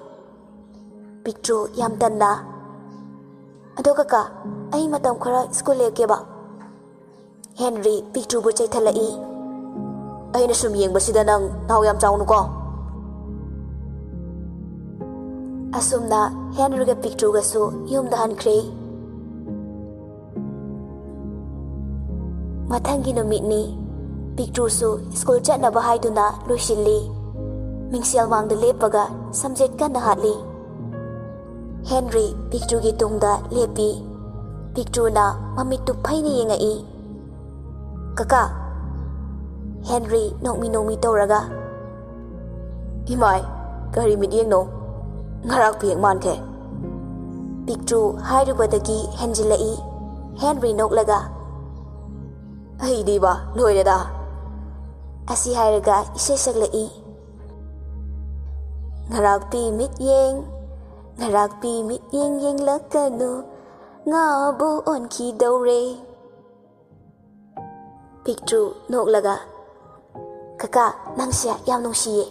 ꯄꯤꯛꯇ꯭ꯔꯨ ꯌꯥꯝ ꯇꯟꯅ, "ꯑꯗꯣ ꯀꯀꯥ, ꯑꯩ ꯃꯇꯝ ꯈꯔ ꯁ꯭ꯀꯨꯜ ꯂꯦꯞꯀꯦꯕ꯫" ꯍꯦꯟꯔꯤ ꯄꯤꯛꯇ꯭ꯔꯨꯕꯨ ꯆꯩꯊꯠꯂꯛꯏ꯫ "ꯑꯩꯅ ꯁꯨꯝ ꯌꯦꯡꯕꯁꯤꯗ ꯅꯪ ꯅꯥꯎ ꯌꯥꯝ ꯆꯥꯎꯅꯨꯀꯣ꯫" ꯑꯁꯨꯝꯅ ꯍꯦꯟꯔꯤꯒ ꯄꯤꯛꯇ꯭ꯔꯨꯒꯁꯨ ꯌꯨꯝꯗ ꯍꯟꯈ꯭ꯔꯦ꯫ ꯃꯊꯪꯒꯤ ꯅꯨꯃꯤꯠꯅꯤ꯫ ꯄꯤꯛꯇ꯭ꯔꯨꯁꯨ ꯁ꯭ꯀꯨꯜ ꯆꯠꯅꯕ ꯍꯥꯏꯗꯨꯅ ꯂꯣꯏꯁꯤꯜꯂꯤ꯫ ꯃꯤꯡꯁꯦꯜ ꯃꯥꯡꯗ ꯂꯦꯞꯄꯒ ꯁꯝꯖꯦꯠ ꯀꯟꯅ ꯍꯥꯠꯂꯤ꯫ ꯍꯦꯟꯔꯤ ꯄꯤꯛꯇ꯭ꯔꯨꯒꯤ ꯇꯨꯡꯗ ꯂꯦꯞꯄꯤ꯫ ꯄꯤꯛꯇ꯭ꯔꯨꯅ ꯃꯃꯤꯠꯇꯨ ꯐꯩꯅ ꯌꯦꯡꯉꯛꯏ꯫ "ꯀꯀꯥ!" ꯍꯦꯟꯔꯤ ꯅꯣꯛꯃꯤ ꯅꯣꯛꯃꯤ ꯇꯧꯔꯒ꯫ "ꯏꯃꯥꯏ, ꯀꯔꯤ ꯃꯤꯠꯌꯦꯡꯅꯣ? ꯉꯔꯥꯛꯄꯤ ꯍꯦꯛ ꯃꯥꯟꯈꯦ꯫" ꯄꯤꯛꯇ꯭ꯔꯨ ꯍꯥꯏꯔꯨꯕꯗꯒꯤ ꯍꯦꯟꯖꯤꯜꯂꯛꯏ꯫ ꯍꯦꯟꯔꯤ ꯅꯣꯛꯂꯒ, "ꯑꯩꯗꯤꯕ ꯂꯣꯏꯔꯦꯗ!" ꯑꯁꯤ ꯍꯥꯏꯔꯒ ꯏꯁꯩ ꯁꯛꯂꯛꯏ꯫ "ꯉꯔꯥꯛꯄꯤ ꯃꯤꯠꯌꯦꯡ, ꯉꯔꯥꯛꯄꯤ ꯃꯤꯠꯌꯦꯡ ꯌꯦꯡꯂꯛꯀꯅꯨ, ꯉꯥꯕꯨ ꯑꯣꯟꯈꯤꯗꯧꯔꯦ꯫" ꯄꯤꯛꯇ꯭ꯔꯨ ꯅꯣꯛꯂꯒ, "ꯀꯀꯥ, ꯅꯪꯁꯦ ꯌꯥꯝ ꯅꯨꯡꯁꯤꯌꯦ꯫"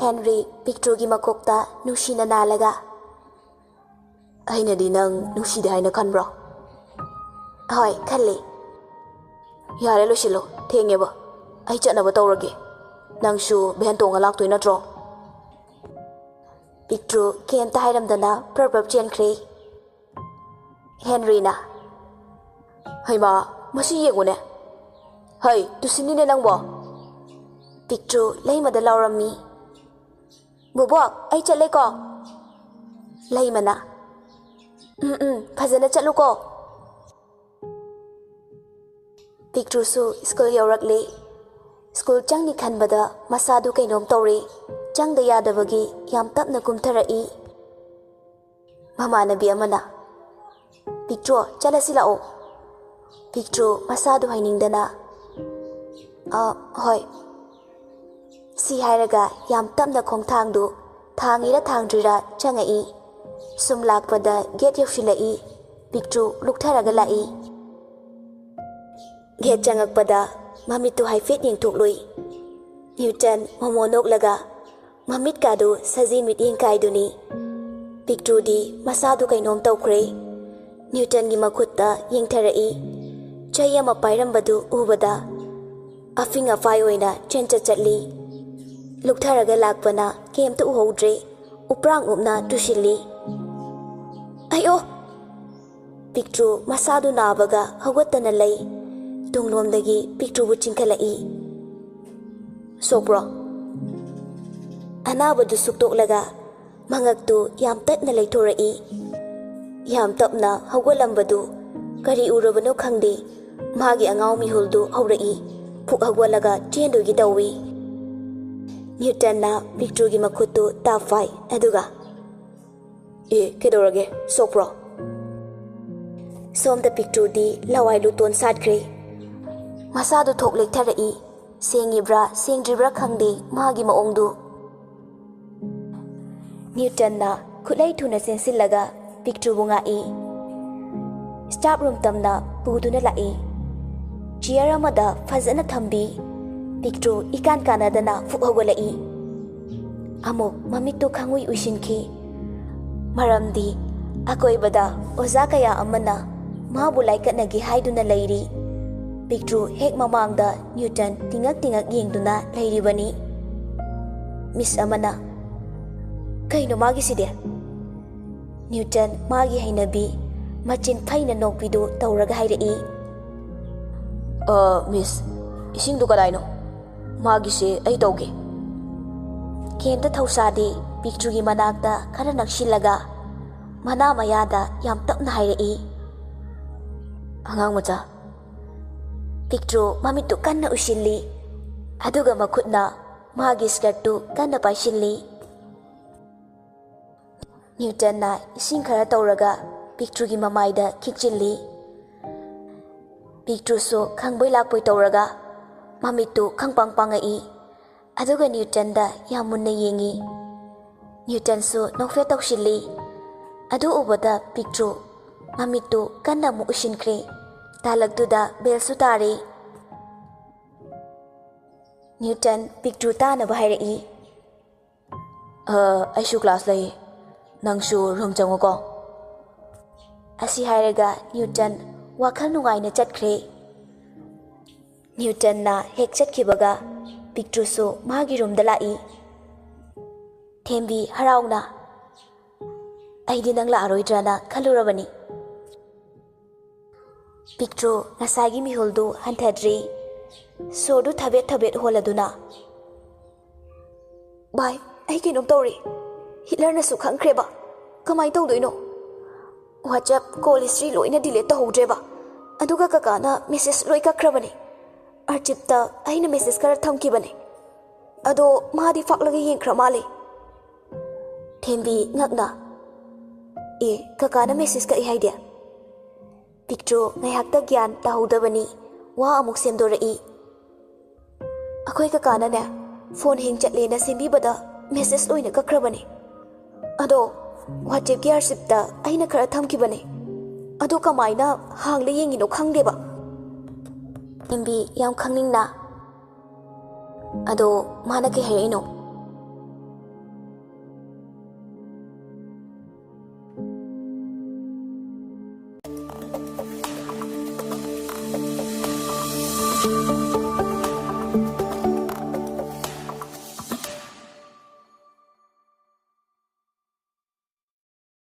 ꯍꯦꯟꯔꯤ ꯄꯤꯛꯇ꯭ꯔꯨꯒꯤ ꯃꯀꯣꯛꯇ ꯅꯨꯡꯁꯤꯅ ꯅꯥꯜꯂꯒ, "ꯑꯩꯅꯗꯤ ꯅꯪ ꯅꯨꯡꯁꯤꯗꯦ ꯍꯥꯏꯅ ꯈꯟꯕ꯭ꯔꯣ?" "ꯍꯣꯏ, ꯈꯜꯂꯤ꯫" "ꯌꯥꯔꯦ, ꯂꯣꯏꯁꯤꯜꯂꯣ, ꯊꯦꯡꯉꯦꯕ꯫ ꯑꯩ ꯆꯠꯅꯕ ꯇꯧꯔꯒꯦ꯫ ꯅꯪꯁꯨ ꯚꯦꯟ ꯇꯣꯡꯉ ꯂꯥꯛꯇꯣꯏ ꯅꯠꯇ꯭ꯔꯣ?" ꯄꯤꯛꯇ꯭ꯔꯨ ꯀꯩꯝꯇ ꯍꯥꯏꯔꯝꯗꯅ ꯄ꯭ꯔꯞ ꯄ꯭ꯔꯞ ꯆꯦꯟꯈ꯭ꯔꯦ꯫ ꯍꯦꯟꯔꯤꯅ, "ꯍꯩꯃꯥ, ꯃꯁꯤ ꯌꯦꯡꯉꯨꯅꯦ꯫ ꯍꯩ, ꯇꯨꯁꯤꯟꯅꯤꯅꯦ ꯅꯪꯕꯣ!" ꯄꯤꯛꯇ꯭ꯔꯨ ꯂꯩꯃꯗ ꯂꯥꯎꯔꯝꯃꯤ꯫ "ꯕꯣꯕꯣꯛ, ꯑꯩ ꯆꯠꯂꯦꯀꯣ꯫" ꯂꯩꯃꯅ, "ꯎꯝ, ꯎꯝ, ꯐꯖꯅ ꯆꯠꯂꯨꯀꯣ꯫" ꯄꯤꯛꯇ꯭ꯔꯨꯁꯨ ꯁ꯭ꯀꯨꯜ ꯌꯧꯔꯛꯂꯦ꯫ ꯁ꯭ꯀꯨꯜ ꯆꯪꯅꯤ ꯈꯟꯕꯗ ꯃꯁꯥꯗꯨ ꯀꯩꯅꯣꯝ ꯇꯧꯔꯦ꯫ ꯆꯪꯗ ꯌꯥꯗꯕꯒꯤ ꯌꯥꯝ ꯇꯞꯅ ꯀꯨꯝꯊꯔꯛꯏ꯫ ꯃꯃꯥꯟꯅꯕꯤ ꯑꯃꯅ, "ꯄꯤꯛꯇ꯭ꯔꯨ, ꯆꯠꯂꯁꯤ ꯂꯥꯛꯑꯣ꯫" ꯄꯤꯛꯇ꯭ꯔꯨ ꯃꯁꯥꯗꯨ ꯍꯩꯅꯤꯡꯗꯅ, "ꯑ, ꯍꯣꯏ꯫" ꯁꯤ ꯍꯥꯏꯔꯒ ꯌꯥꯝ ꯇꯞꯅ ꯈꯣꯡꯊꯥꯡꯗꯨ ꯊꯥꯡꯉꯤꯔ ꯊꯥꯡꯗ꯭ꯔꯤꯔ ꯆꯪꯉꯛꯏ꯫ ꯁꯨꯝ ꯂꯥꯛꯄꯗ ꯒꯦꯠ ꯌꯧꯁꯤꯜꯂꯛꯏ꯫ ꯄꯤꯛꯇ꯭ꯔꯨ ꯂꯨꯛꯊꯔꯒ ꯂꯥꯛꯏ꯫ ꯒꯦꯠ ꯆꯪꯉꯛꯄꯗ ꯃꯃꯤꯠꯇꯨ ꯍꯥꯏꯐꯦꯠ ꯌꯦꯡꯊꯣꯛꯂꯨꯏ꯫ ꯅ꯭ꯌꯨꯇꯟ ꯃꯣꯃꯣ ꯅꯣꯛꯂꯒ, ꯃꯃꯤꯠꯀꯥꯗꯨ ꯁꯖꯤ ꯃꯤꯠꯌꯦꯡ ꯀꯥꯏꯗꯨꯅꯤ꯫ ꯄꯤꯛꯇ꯭ꯔꯨꯗꯤ ꯃꯁꯥꯗꯨ ꯀꯩꯅꯣꯝ ꯇꯧꯈ꯭ꯔꯦ꯫ ꯅ꯭ꯌꯨꯇꯟꯒꯤ ꯃꯈꯨꯠꯇ ꯌꯦꯡꯊꯔꯛꯏ꯫ ꯆꯩ ꯑꯃ ꯄꯥꯏꯔꯝꯕꯗꯨ ꯎꯕꯗ ꯑꯐꯤꯡ ꯑꯐꯥꯏ ꯑꯣꯏꯅ ꯆꯦꯟꯆꯠ ꯆꯠꯂꯤ꯫ ꯂꯨꯞꯊꯔꯒ ꯂꯥꯛꯄꯅ ꯀꯩꯝꯇ ꯎꯍꯧꯗ꯭ꯔꯦ꯫ ꯎꯄ꯭ꯔꯥꯡ ꯎꯞꯅ ꯇꯨꯁꯤꯜꯂꯤ꯫ "ꯑꯌꯣ!" ꯄꯤꯛꯇ꯭ꯔꯨ ꯃꯁꯥꯗꯨ ꯅꯥꯕꯒ ꯍꯧꯒꯠꯇꯅ ꯂꯩ꯫ ꯇꯨꯡꯂꯣꯝꯗꯒꯤ ꯄꯤꯛꯇ꯭ꯔꯨꯕꯨ ꯆꯤꯡꯈꯠꯂꯛꯏ꯫ "ꯁꯣꯛꯄ꯭ꯔꯣ?" ꯑꯅꯥꯕꯗꯨ ꯁꯨꯛꯇꯣꯛꯂꯒ ꯃꯉꯛꯇꯨ ꯌꯥꯝ ꯇꯠꯅ ꯂꯩꯊꯣꯔꯛꯏ꯫ ꯌꯥꯝ ꯇꯞꯅ ꯍꯧꯒꯠꯂꯝꯕꯗꯨ ꯀꯔꯤ ꯎꯔꯕꯅꯣ ꯈꯪꯗꯦ, ꯃꯥꯒꯤ ꯑꯉꯥꯎ ꯃꯤꯍꯨꯜꯗꯨ ꯍꯧꯔꯛꯏ꯫ ꯐꯨꯛ ꯍꯧꯒꯠꯂꯒ ꯆꯦꯟꯗꯣꯏꯒꯤ ꯇꯧꯏ꯫ ꯅ꯭ꯌꯨꯇꯟꯅ ꯄꯤꯛꯇ꯭ꯔꯨꯒꯤ ꯃꯈꯨꯠꯇꯨ ꯇꯥꯞ ꯐꯥꯏ, ꯑꯗꯨꯒ, "ꯑꯦ, ꯀꯩꯗꯧꯔꯒꯦ? ꯁꯣꯛꯄ꯭ꯔꯣ?" ꯁꯣꯝꯗ ꯄꯤꯛꯇ꯭ꯔꯨꯗꯤ ꯂꯋꯥꯏ ꯂꯨꯇꯣꯟ ꯁꯥꯠꯈ꯭ꯔꯦ꯫ ꯃꯁꯥꯗꯨ ꯊꯣꯛ ꯂꯦꯛꯊꯔꯛꯏ꯫ ꯁꯦꯡꯉꯤꯕ꯭ꯔꯥ ꯁꯦꯡꯗ꯭ꯔꯤꯕ꯭ꯔꯥ ꯈꯪꯗꯦ ꯃꯥꯒꯤ ꯃꯑꯣꯡꯗꯨ꯫ ꯅ꯭ꯌꯨꯇꯟꯅ ꯈꯨꯠꯂꯩ ꯊꯨꯅ ꯆꯦꯟꯁꯤꯜꯂꯒ ꯄꯤꯛꯇ꯭ꯔꯨꯕꯨ ꯉꯥꯛꯏ꯫ ꯁ꯭ꯇꯥꯐ ꯔꯨꯝ ꯇꯝꯅ ꯄꯨꯗꯨꯅ ꯂꯥꯛꯏ꯫ ꯆꯤꯌꯔ ꯑꯃꯗ ꯐꯖꯅ ꯊꯝꯕꯤ꯫ ꯄꯤꯛꯇ꯭ꯔꯨ ꯏꯀꯥꯟ ꯀꯥꯟꯅꯗꯅ ꯐꯨꯛ ꯍꯧꯒꯠꯂꯛꯏ꯫ ꯑꯃꯨꯛ ꯃꯃꯤꯠꯇꯨ ꯈꯪꯎꯏ ꯎꯏꯁꯤꯟꯈꯤ꯫ ꯃꯔꯝꯗꯤ ꯑꯀꯣꯏꯕꯗ ꯑꯣꯖꯥ ꯀꯌꯥ ꯑꯃꯅ ꯃꯥꯕꯨ ꯂꯥꯏꯀꯠꯅꯒꯦ ꯍꯥꯏꯗꯨꯅ ꯂꯩꯔꯤ꯫ ꯄꯤꯛꯇ꯭ꯔꯨ ꯍꯦꯛ ꯃꯃꯥꯡꯗ ꯅ꯭ꯌꯨꯇꯟ ꯇꯤꯡꯉꯛ ꯇꯤꯡꯉꯛ ꯌꯦꯡꯗꯨꯅ ꯂꯩꯔꯤꯕꯅꯤ꯫ ꯃꯤꯁ ꯑꯃꯅ, "ꯀꯩꯅꯣ ꯃꯥꯒꯤꯁꯤꯗꯤ?" ꯅ꯭ꯌꯨꯇꯟ ꯃꯥꯒꯤ ꯍꯩꯅꯕꯤ, ꯃꯆꯤꯟ ꯐꯩꯅ ꯅꯣꯛꯄꯤꯗꯨ ꯇꯧꯔꯒ ꯍꯥꯏꯔꯛꯏ꯫ "ꯑ, ꯃꯤꯁ, ꯏꯁꯤꯡꯗꯨ ꯀꯗꯥꯏꯅꯣ? ꯃꯥꯒꯤꯁꯦ ꯑꯩ ꯇꯧꯒꯦ꯫" ꯀꯦꯝꯇ ꯊꯧꯁꯥꯗꯦ, ꯄꯤꯛꯇ꯭ꯔꯨꯒꯤ ꯃꯅꯥꯛꯇ ꯈꯔ ꯅꯛꯁꯤꯜꯂꯒ ꯃꯅꯥ ꯃꯌꯥꯗ ꯌꯥꯝ ꯇꯞꯅ ꯍꯥꯏꯔꯛꯏ꯫ "ꯑꯉꯥꯡ ꯃꯆꯥ꯫" ꯄꯤꯛꯇ꯭ꯔꯨ ꯃꯃꯤꯠꯇꯨ ꯀꯟꯅ ꯎꯏꯁꯤꯜꯂꯤ, ꯑꯗꯨꯒ ꯃꯈꯨꯠꯅ ꯃꯥꯒꯤ ꯁ꯭ꯀꯔꯠꯇꯨ ꯀꯟꯅ ꯄꯥꯏꯁꯤꯜꯂꯤ꯫ ꯅ꯭ꯌꯨꯇꯟꯅ ꯏꯁꯤꯡ ꯈꯔ ꯇꯧꯔꯒ ꯄꯤꯛꯇ꯭ꯔꯨꯒꯤ ꯃꯃꯥꯏꯗ ꯈꯤꯛꯆꯤꯜꯂꯤ꯫ ꯄꯤꯛꯇ꯭ꯔꯨꯁꯨ ꯈꯪꯕꯣꯏ ꯂꯥꯛꯄꯣꯏ ꯇꯧꯔꯒ ꯃꯃꯤꯠꯇꯨ ꯈꯪꯄꯥꯡ ꯄꯥꯡꯉꯛꯏ꯫ ꯑꯗꯨꯒ ꯅ꯭ꯌꯨꯇꯟꯗ ꯌꯥꯝ ꯃꯨꯟꯅ ꯌꯦꯡꯉꯤ꯫ ꯅ꯭ꯌꯨꯇꯟꯁꯨ ꯅꯣꯛꯐꯦꯠ ꯇꯧꯁꯤꯜꯂꯤ꯫ ꯑꯗꯨ ꯎꯕꯗ ꯄꯤꯛꯇ꯭ꯔꯨ ꯃꯃꯤꯠꯇꯨ ꯀꯟꯅ ꯑꯃꯨꯛ ꯎꯏꯁꯤꯟꯈ꯭ꯔꯦ꯫ ꯇꯥꯂꯛꯇꯨꯗ ꯕꯦꯜꯁꯨ ꯇꯥꯔꯦ꯫ ꯅ꯭ꯌꯨꯇꯟ ꯄꯤꯛꯇ꯭ꯔꯨ ꯇꯥꯅꯕ ꯍꯥꯏꯔꯛꯏ꯫ "ꯑ, ꯑꯩꯁꯨ ꯀ꯭ꯂꯥꯁ ꯂꯩ꯫ "ꯅꯪꯁꯨ ꯔꯨꯝ ꯆꯪꯉꯨꯀꯣ"꯫ ꯑꯁꯤ ꯍꯥꯏꯔꯒ ꯅ꯭ꯌꯨꯇꯟ ꯋꯥꯈꯜ ꯅꯨꯡꯉꯥꯏꯅ ꯆꯠꯈ꯭ꯔꯦ꯫ ꯅ꯭ꯌꯨꯇꯟꯅ ꯍꯦꯛ ꯆꯠꯈꯤꯕꯒ ꯄꯤꯛꯇ꯭ꯔꯨꯁꯨ ꯃꯥꯒꯤ ꯔꯨꯝꯗ ꯂꯥꯛꯏ꯫ ꯊꯦꯝꯕꯤ ꯍꯔꯥꯎꯅ, "ꯑꯩꯗꯤ ꯅꯪ ꯂꯥꯛꯑꯔꯣꯏꯗ꯭ꯔꯅ ꯈꯜꯂꯨꯔꯕꯅꯤ"꯫ ꯄꯤꯛꯇ꯭ꯔꯨ ꯉꯁꯥꯏꯒꯤ ꯃꯤꯍꯨꯜꯗꯨ ꯍꯟꯊꯗ꯭ꯔꯤ꯫ ꯁꯣꯔꯗꯨ ꯊꯕꯦꯠ ꯊꯕꯦꯠ ꯍꯣꯜꯂꯗꯨꯅ, "ꯚꯥꯏ, ꯑꯩ ꯀꯩꯅꯣꯝ ꯇꯧꯔꯦ꯫ ꯍꯤꯠꯂꯔꯅꯁꯨ ꯈꯪꯈ꯭ꯔꯦꯕ꯫ ꯀꯃꯥꯏꯅ ꯇꯧꯗꯣꯏꯅꯣ? WhatsApp call history ꯂꯣꯏꯅ delete ꯇꯧꯍꯧꯗ꯭ꯔꯦꯕ꯫ ꯑꯗꯨꯒ ꯀꯀꯥꯅ message ꯂꯣꯏ ꯀꯛꯈ꯭ꯔꯕꯅꯦ꯫ ꯑꯔꯆꯤꯞꯇ ꯑꯩꯅ message ꯈꯔ ꯊꯝꯈꯤꯕꯅꯦ꯫ ꯑꯗꯣ ꯃꯥꯗꯤ ꯐꯥꯛꯂꯒ ꯌꯦꯡꯈ꯭ꯔ ꯃꯥꯜꯂꯦ"꯫ ꯊꯦꯝꯕꯤ ꯉꯛꯅ, "ꯑꯦ, ꯀꯀꯥꯅ message ꯀꯛꯏ ꯍꯥꯏꯗꯤ?" ꯄꯤꯛꯇ꯭ꯔꯨ ꯉꯥꯏꯍꯥꯛꯇ ꯒ꯭ꯌꯥꯟ ꯇꯥꯍꯧꯗꯕꯅꯤ, ꯋꯥ ꯑꯃꯨꯛ ꯁꯦꯝꯗꯣꯔꯛꯏ꯫ "ꯑꯩꯈꯣꯏ ꯀꯀꯥꯅꯅꯦ, phone hang ꯆꯠꯂꯦꯅ ꯁꯦꯝꯕꯤꯕꯗ message ꯂꯣꯏꯅ ꯀꯛꯈ꯭ꯔꯕꯅꯦ꯫ ꯑꯗꯣ WhatsApp ꯀꯤ ꯑꯔꯆꯤꯞꯇ ꯑꯩꯅ ꯈꯔ ꯊꯝꯈꯤꯕꯅꯦ꯫ ꯑꯗꯨ ꯀꯃꯥꯏꯅ ꯍꯥꯡꯂ ꯌꯦꯡꯉꯤꯅꯣ ꯈꯪꯗꯦꯕ"꯫ ꯊꯦꯝꯕꯤ ꯌꯥꯝ ꯈꯪꯅꯤꯡꯅ, "ꯑꯗꯣ ꯃꯥꯅ ꯀꯩ ꯍꯥꯏꯔꯛꯏꯅꯣ?"